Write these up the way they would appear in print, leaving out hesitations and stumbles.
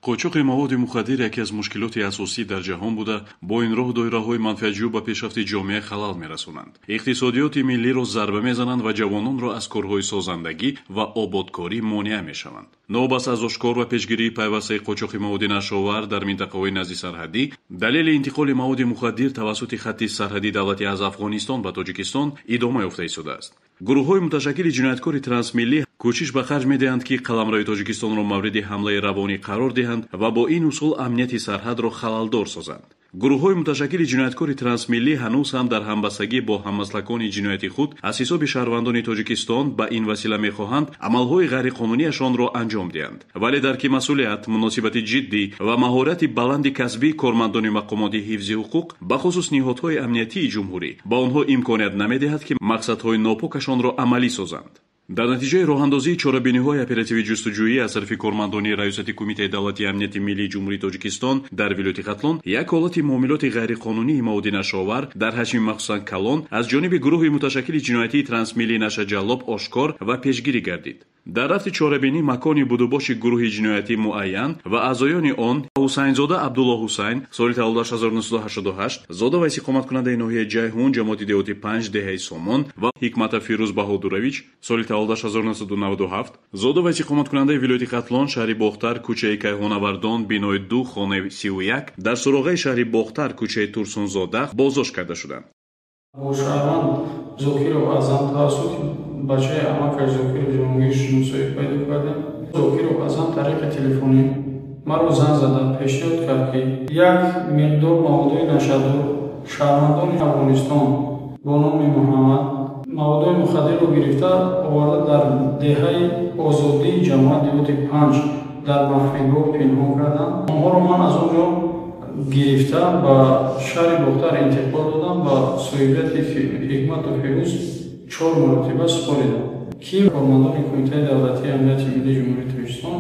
Қочоқи маводи мухаддир яке аз мушкилоти асосӣ дар ҷаҳон буда, бо ин роҳ доираҳои манфиатҷӯ ба пешрафти ҷомеа халал мерасонанд, иқтисодиёти миллиро зарба мезананд ва ҷавононро аз корҳои созандагӣ ва ободкорӣ монеа мешаванд. Новобаста аз ошкор ва пешгирии пайвастаи қочоқи маводи нашъаовар дар минтақаҳои назди сарҳадӣ, далели интиқоли маводи мухаддир тавассути хатти сарҳадии давлатӣ аз Афғонистон ба Тоҷикистон идома ёфта истодааст. Гурӯҳҳои муташаккили ҷинояткори трансмиллӣ кӯшиш ба харҷ медиҳанд, ки қаламрави Тоҷикистонро мавриди ҳамлаи равонӣ қарор диҳанд ва бо ин усул амнияти сарҳадро халалдор созанд. Гурӯҳҳои муташаккили ҷинояткори трансмиллӣ ҳанӯз ҳам дар ҳамбастагӣ бо ҳаммаслакони ҷинояти худ аз ҳисоби шаҳрвандони Тоҷикистон ба ин васила мехоҳанд амалҳои ғайриқонунияшонро анҷом диҳанд. Вале дарки масъулият, муносибати ҷиддӣ ва маҳорати баланди касбии кормандони мақомоти ҳифзи ҳуқуқ, бахусус ниҳодҳои амниятии ҷумҳурӣ, ба онҳо имконият намедиҳад, ки мақсадҳои нопокашонро амалӣ созанд. Дар натиҷаи роҳандозии чорабиниҳои оперативии ҷустуҷӯӣ аз тарафи кормандони Раёсати Кумитаи давлатии амнияти миллии Ҷумҳурии Тоҷикистон дар вилояти Хатлон як ҳолати муомилоти ғайриқонунии маводи нашъаовар дар ҳаҷми махсусан калон аз ҷониби гурӯҳи муташаккили ҷиноятии трансмиллии нашъаҷаллоб ошкор ва пешгирӣ гардид. Дар рафти чорабинӣ макони будубоши гурӯҳи ҷиноятӣ муайян ва аъзоёни он Ҳусайнзода Абдулло Ҳусайн, соли таваллудаш 1988, зода ва истиқоматкунандаи ноҳияи Ҷайҳун, ҷамоати деҳоти Панҷ, деҳаи Сомон, ва Ҳикматов Фирӯз Баҳодурович, соли таваллудаш 1997, зода ва истиқоматкунандаи вилояти Хатлон, шаҳри Бохтар, кӯчаи Кайҳонавардон, бинои 2, хонаи 31, дар суроғаи шаҳри Бохтар, кӯчаи Турсунзода боздошт карда шуданд. Бо шаҳрванд Зокиров Аъзам тавассути бачаи амакаш Зокиров Ҷаҳонгир шиносоӣ пайдо кардем. Зокиров Аъзам тариқи телефонӣ маро занг зада пешниҳод кард, ки як миқдор маводои нашъадор шаҳрвандони Афғонистон бо номи Муҳаммад маводои мухаддирро гирифта оварда дар деҳаи Озодии ҷамоат деҳоти Панҷ дар махфигоҳ пинҳон карданд. Онҳоро ман аз он ҷо гирифта ба шаҳри Бохтар интиқол додам, ба соҳибияти Ҳикмату Фирӯз 4 маротиба супоридам, ки кормандони Кумитаи давлатии амнияти миллии Ҷумҳурии Тоҷикистон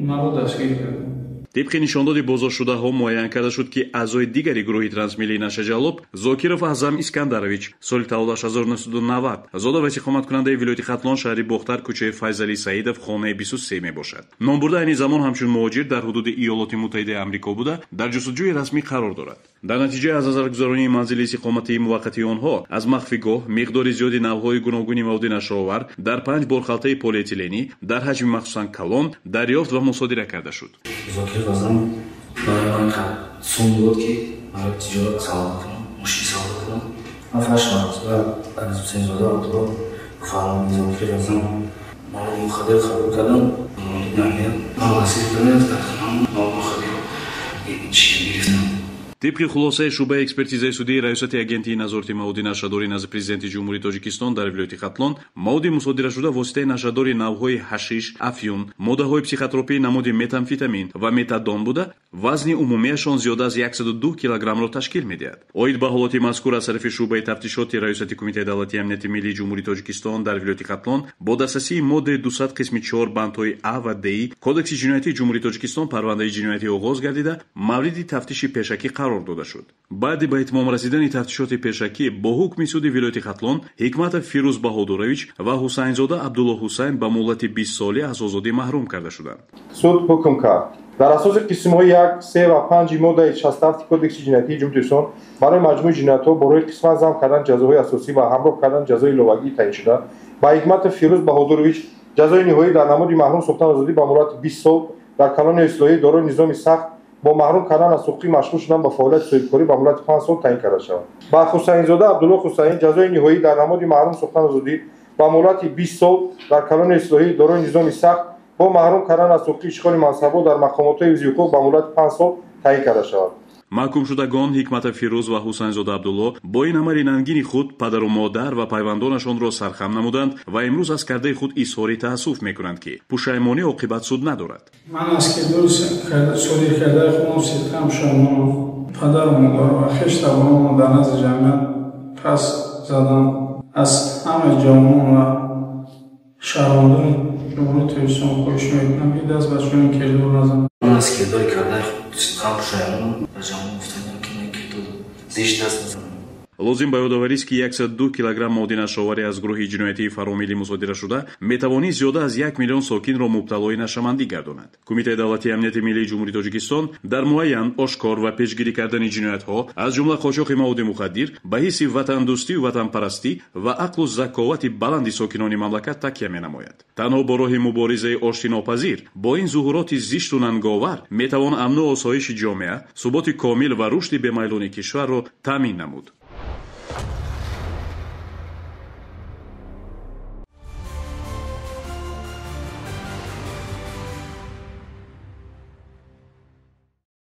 маро дастгир карданд. Тибқи нишондоди боздоштшудаҳо муайян карда шуд, ки аъзои дигари гурӯҳи трансмиллии нашъаҷаллоб Зокиров Аъзам Искандарович, соли таваллудаш 1990, зода ва истиқоматкунандаи вилояти Хатлон, шаҳри Бохтар, кӯчаи Файзалӣ Саидов, хонаи 23 мебошад. Номбурда айни замон ҳамчун муҳоҷир дар ҳудуди Иёлоти Муттаҳидаи Амрико буда, дар ҷустуҷӯи расмӣ қарор дорад. Дар натиҷаи аз назаргузаронии манзили истиқоматии муваққатии онҳо аз махфигоҳ миқдори зиёди навъҳои гуногуни маводи нашъаовар дар 5 борхалтаи полиэтиленӣ дар ҳаҷми махсусан калон дарёфт ва мусодира карда шуд. Зокиров Аъзам барои ман сум дод, ки барои тиҷорат савдо кунам, мошин савдо кунам. Ман фарш маротиба аз Ҳусайнзода Абдулло фармони Зокиров Аъзам маводи мухаддир қабул кардам. Ман дастгир кардам, дар хонам маводи мухаддир чӣ гирифтам. Тибқи хулосаи шӯъбаи экспертизаи судии Раёсати Агентии назорати маводи нашъадорӣ назди Президенти Ҷумҳурии Тоҷикистон дар вилояти Хатлон, маводи мусодирашуда воситаи нашъадори навъҳои ҳашиш, афюн, моддаҳои психотропии намуди метамфетамин ва метадон буда, вазни умумиашон зиёда аз 102 килограммро ташкил медиҳад. Оид ба ҳолати мазкур аз тарафи шӯъбаи тафтишоти Раёсати Кумитаи давлатии амнияти миллии Ҷумҳурии Тоҷикистон дар вилояти Хатлон бо дастрасии моддаи 200 қисми 4 бандҳои А ва Д Кодекси ҷиноятии Ҷумҳурии Тоҷикистон парвандаи ҷиноятӣ оғоз гардида, мавриди тафтиши пешакӣ қарор дода шуд. Баъди ба итмом расидани тафтишоти пешакӣ бо ҳукми суди вилояти Хатлон Ҳикматов Фирӯз Баҳодурович ва Ҳусайнзода Абдулло Ҳусайн ба муҳлати 20 солӣ аз озодӣ маҳрум карда шуданд. Суд ҳукм кард. Дар асоси қисмҳои 1, 3 ва 5 моддаи 67 Кодекси ҷиноятии Ҷумҳурии Тоҷикистон барои маҷмӯи ҷиноятҳо бо роҳи қисман зам кардани ҷазоҳои асосӣ ва ҳамроҳ кардани ҷазои иловагии таъиншуда ба Ҳикматов Фирӯз Баҳодурович ҷазои ниҳоӣ дар намуди маҳрум сохтан озодӣ ба муҳлати 20 сол дар колонияи ислоҳӣ дорои низоми сахт бо маҳрум кардан аз ҳуқуқи машғул шудан ба фаъолияти соҳибкорӣ ба муҳлати 5 сол таъин карда шавад. Ба Ҳусайнзода Абдулло Ҳусайн ҷазои ниҳоӣ дар намуди маҳрум сохтан озодӣ ба муҳлати 20 сол дар колонияи ислоҳӣ дорои низоми сахт бо маҳрум кардан аз ҳуқуқи ишғоли мансабҳо дар мақомотҳои ҳифзи ҳуқуқ ба муҳлати 5 сол таъин карда шавад. Маҳкумшудагон Ҳикматов Фирӯз ва Ҳусайнзода Абдулло бо ин амали нангини худ падару модар ва пайвандонашонро сархам намуданд ва имрӯз аз кардаи худ изҳори таассуф мекунанд, ки пушаймонӣ оқибат суд надорад. Ман аз кирдори содир кардаи худам сидқам пушаймонам. Падару модар ва хештабонамро дар назди ҷамъият пас задам. Аз ҳамаи ҷавонон ва шаҳрвандони Ҷумҳурии Тоҷикистон хоҳиш мекунам, ки даст ба чунин кирдор назананд. Ман аз кирдори кардаи худ сидқам пушаймонам. Ба ҷавонон гуфтам, ки ман кирдор зишт даст назанам. Лозим ба ёдоварист, ки 102 килограмм маводи нашъаоварӣ аз гурӯҳи ҷиноятии фаромиллӣ мусодирашуда метавонист зиёда аз 1 миллион сокинро мубталои нашъамандӣ гардонад. Кумитаи давлатии амнияти миллии Ҷумҳурии Тоҷикистон дар муайян, ошкор ва пешгирӣ кардани ҷиноятҳо, аз ҷумла қочоқи маводи мухаддир, ба ҳисси ватандӯстию ватанпарастӣ ва ақлу заковати баланди сокинони мамлакат такя менамояд. Танҳо бо роҳи муборизаи оштинопазир бо ин зуҳуроти зишту нанговар метавон амну осоиши ҷомеа, суботи комил ва рушди бемайлони кишварро таъмин намуд.